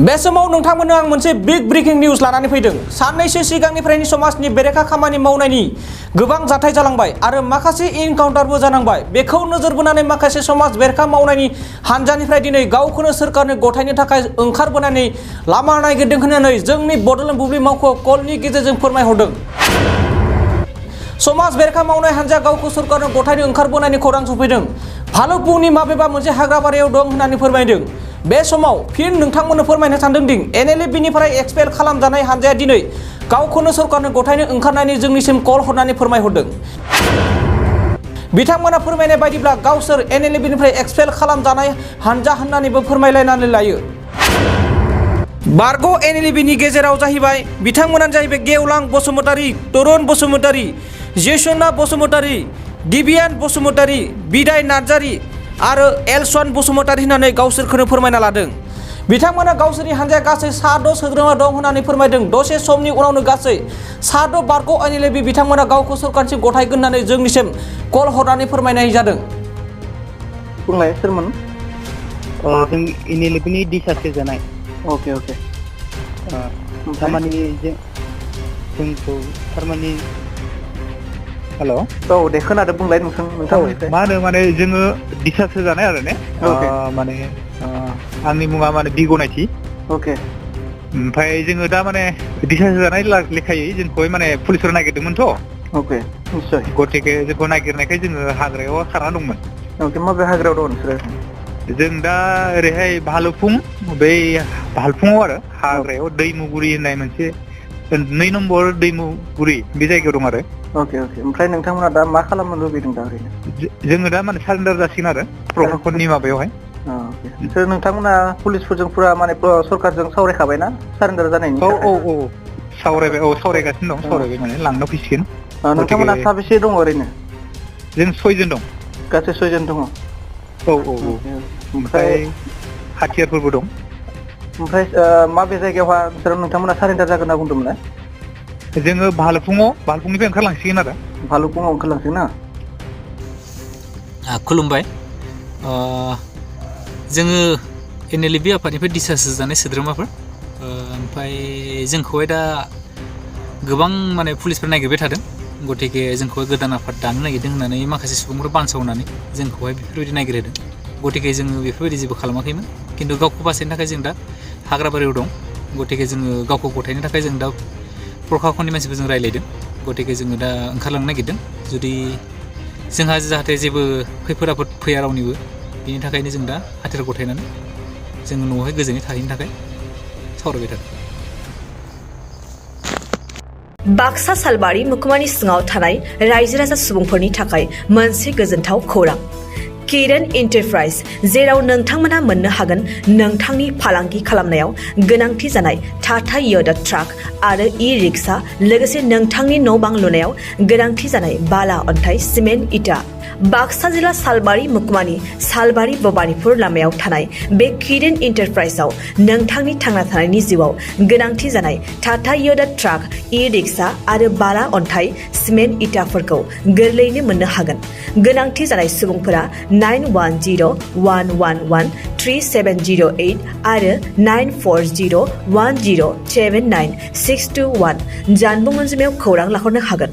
बे समाव नोंथांमोननो आं मोनसे बिग ब्रेकिं निउज लानानै फैदों। साननैसो सिगांनिफ्रायनो समाजनि बेरेखा खामानि मावनायनि गोबां जाथाय जालांबाय आरो माखासे इनकाउन्टारबो जानांबाय। बेखौ नोजोर बोनानै माखासे समाज बेरेखा मावनायनि हानजानिफ्राय दिनै गावखौनो सोरखारनो गथायनो थाखाय ओंखारबोनानै लामा नागिरदों होननानै जोंनि बड'लेण्ड बुब्लि मावख'आव कलनि गेजेरजों फोरमायहरदों। समाज बेरेखा मावनाय हानजा गावखौ सोरखारनो गथायनो ओंखारबोनायनि खौरां सफैदों। भालुकपुंनि माबेबा मोनसे हाग्राबारियाव दं होननानै फोरमायदों। बे समाव फिन नोंथांमोननो फोरमायनो सानदों दि NLFBनिफ्राय एक्सपेल खालामजानाय हानजाया दिनै गावखौनो सोरखारनो गथायनो ओंखारनायनि जोंनिसिम कल हरनानै फोरमायहरदों। बिथांमोना फोरमायनाय बायदिब्ला गावसोर NLFBनिफ्राय एक्सपेल खालामजानाय हानजा होननानैबो फोरमायलायनानै लायो। बारग' NLFBनि गेजेराव जाहैबाय बिथांमोनानो जाहैबाय गेवलां बसुमतारी, तरुन बसुमतारी, जेसना बसुमतारी, दिबियान बसुमतारी, बिदाय नार्जारी आरो एलसन बसुमतारी होननानै गावसोरखौनो फोरमायना लादों। बिथांमोना गावसोरनि हानजाया गासै 6 सोद्रोमा दं होननानै फोरमायदों। दसे समनि उनावनो गासै 6 बारग' NLFB बिथांमोना गावखौ सोरखारसिम गथायगोन होननानै जोंनिसिम कल हरनानै फोरमायनाय जादों। बुंलाय सोरमोन? जों NLFBनि डिसचार्ज जानाय। ओके थारमाने जोंखौ थारमाने हेल' औ दे खोनादों, बुंलाय नोंथांमोननिफ्राय। मा होनो माने जोङो डिसचार्ज जानाय आरो ने माने आंनि मुङा माने बिगनायथि। ओके। ओमफ्राय जोङो दा माने डिसचार्ज जानाय लेखायै जोंखौहाय माने पुलिसफोर नागिरदोंमोनथ'। ओके, निश्चय। गतिके जोंखौ नागिरनायखाय जोङो हाग्रायाव खारना दंमोन। ओके, माबे हाग्रायाव दं नोंसोरो? जों दा ओरैहाय भालुकपुं, बै भालुकपुङाव आरो हाग्रायाव दैमुगुरि होननाय मोनसे 2 नम्बर दैमुगुरि बे जायगायाव दं आरो। ओके। ओमफ्राय नोंथांमोना दा मा खालामनो लुबैदों दा ओरैनो? जोङो दा माने सारेन्डार जासिगोन आरो प्रशासननि माबायावहाय। ओके। नोंथांमोना पुलिसफोरजों फुरा माने सरकारजों सावरायखाबायना सारेन्डार जानायनि थाखाय? औ सावरायबाय, सावरायगासिनो दं, सावरायबाय माने लांनो फैसिगोन। नोंथांमोना साबेसे दङ ओरैनो? जों 6 जन दं। गासै 6 जन दङ? औ। ओमफ्राय हाथियारफोरबो दं। ओमफ्राय माबे जायगायावहा नोंथांमोना सारेन्डार जागोन होनना बुंदोंमोन ना? जोङो भालुकपुंनिफ्राय ओंखारलांसिगोन आरो। भालुकपुङाव ओंखारलांसिगोन ना? खुलुमबाय। जोङो NLFB आफादनिफ्राय डिसचार्ज जानाय सोद्रोमाफोर। ओमफ्राय जोंखौहाय दा गोबां माने पुलिसफोर नागिरबाय थादों। गतिके जोंखौहाय गोदान आफाद दानो नागिरदों होननानै माखासे सुबुंफोर बानसावनानै जोंखौहाय बेफोरबायदि नागिरहोदों। गतिके जोङो बेफोरबायदि जेबो खालामाखैमोन, खिन्थु गावखौ बासायनो थाखाय जों दा हाग्राबारियाव दं। गतिके जोङो गावखौ गथायनो थाखाय जों दा प्रशासननि मानसिफोरजों रायज्लायदों। गतिके जोङो दा ओंखारलांनो नागिरदों। जुदि जोंहा जाहाथे जेबो खैफोद आफोद फैया रावनिबो, बेनि थाखायनो जों दा हाथियार गथायनानै जों न'आवहाय गोजोनै थाहैनो थाखाय सावरायबाय थादों। बाक्सा सालबारि मुखुमानि सिङाव थानाय रायजो राजा सुबुंफोरनि थाखाय मोनसे गोजोनथाव खौरां। किरण एन्टारप्राइज, जेराव नोंथांमोना मोननो हागोन नोंथांनि फालांगि खालामनायाव गोनांथि जानाय टाटा य'दा ट्राक आरो ई-रिक्सा, लोगोसे नोंथांनि न' बां लुनायाव गोनांथि जानाय बाला, अन्थाइ, सिमेन्ट, इटा। बाक्सा जिल्ला सालबारि मुखुमानि सालबारि भबानिपुर लामायाव थानाय बे किरण एन्टारप्राइजआव नोंथांनि थांना थानायनि जिउआव गोनांथि जानाय टाटा य'दा ट्राक, ई-रिक्सा आरो बाला, अन्थाइ, सिमेन्ट, इटाफोरखौ गोरलैयैनो मोननो हागोन। गोनांथि जानाय सुबुंफोरा 9101113708 आरो 9401079621 जानबुं अनजिमायाव खौरां लाहरनो हागोन।